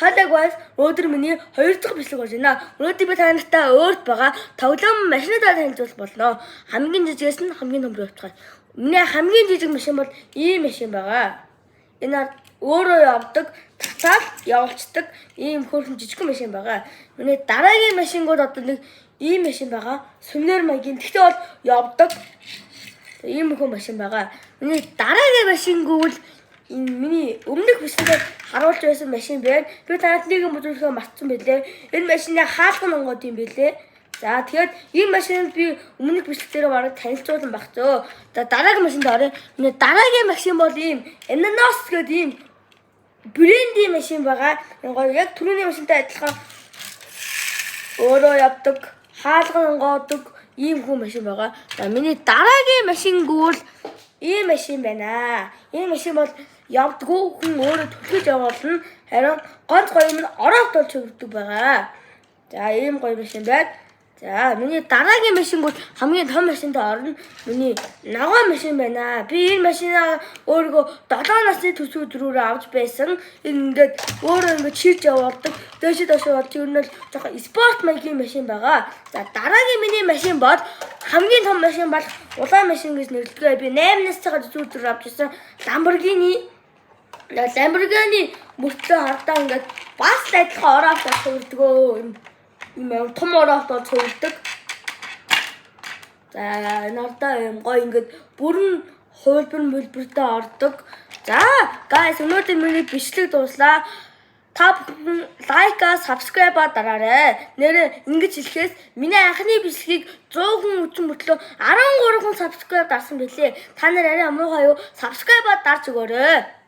Hello guys, өнөөдөр миний хоёр дахь бичлэг болж байна. Өнөөдөр би та нартай өөрт байгаа тоглоом машинуудаа танилцуулах болно. Хамгийн жижигээс нь хамгийн том руу явчихъя. Миний хамгийн жижиг машин бол ийм машин байгаа. Энэ өөрөө явдаг, татаал явуулцдаг ийм хөөрхөн жижигхэн машин байгаа. Миний дараагийн машингууд одоо нэг ийм машин байгаа. Сүмнэр маягийн. Тэгтээ бол явдаг. Ийм хөө машин байгаа. Миний дараагийн машингүүл энэ миний өмнөх бичлэгээр харуулж байсан машин байна. Би танад нэг юм үзүүлэхээ мартсан байлээ. Энэ машины хаалган онгод юм бэлээ. За, тэгэхээр энэ машиныг би өмнөх бичлэг дээр бараг танилцуулан байх зөө. За, дараагийн машинд оръё. Миний дараагийн машин бол ийм Ananas гэдэг ийм брендийн машин байгаа. Энэ гоё яг түрүүний машинтай адилхан өөрөө явдаг, хаалган онгоодог ийм хүн машин байгаа. За, миний дараагийн машингүүл ийм машин байна. Энэ машин бол явдггүй, хүн өөрөө түлхэж явуулна. Харин ганц гоё юм нь ороод болж хөвдөг байгаа. За, ийм гоё машин байна. За, миний дараагийн машингууд хамгийн том машинд орно. Миний ногоон машин байна. Би энэ машинаа өөрийгөө 7 насны төсөв өдрөөрөө авч байсан. Энэ ингээд өөрөө ингээд чирж явуулдаг. Дээшээ доошоо болж ер нь л жоохон спорт маягийн машин байгаа. За, дараагийн миний машин бол хамгийн том машин бол улаан машин гэж нэрлэдэг. Би 8 настайгаа төсөв өдрөөр авч ирсэн Lamborghini. Lamborghini мөртлөө хардаа ингээд бас л адилхан ороод авч хөрдгөө. Юм амар том ороолт бол цуврдаг. За, энэ ордоо юм гоё ингээд бүрэн хувилбар мөлбөртэй ордог. За, guys, өнөөдөр миний бичлэг дууслаа. Та бүхэн like аа, subscribe аа дараарай. Нэрээ ингэж хэлэхээс миний анхны бичлэгийг 100 хүн үзсэн мөртлөө 13 хүн subscribe дарсан билээ. Та нар арай муухай юу? Subscribe аа дарж өгөөрэй.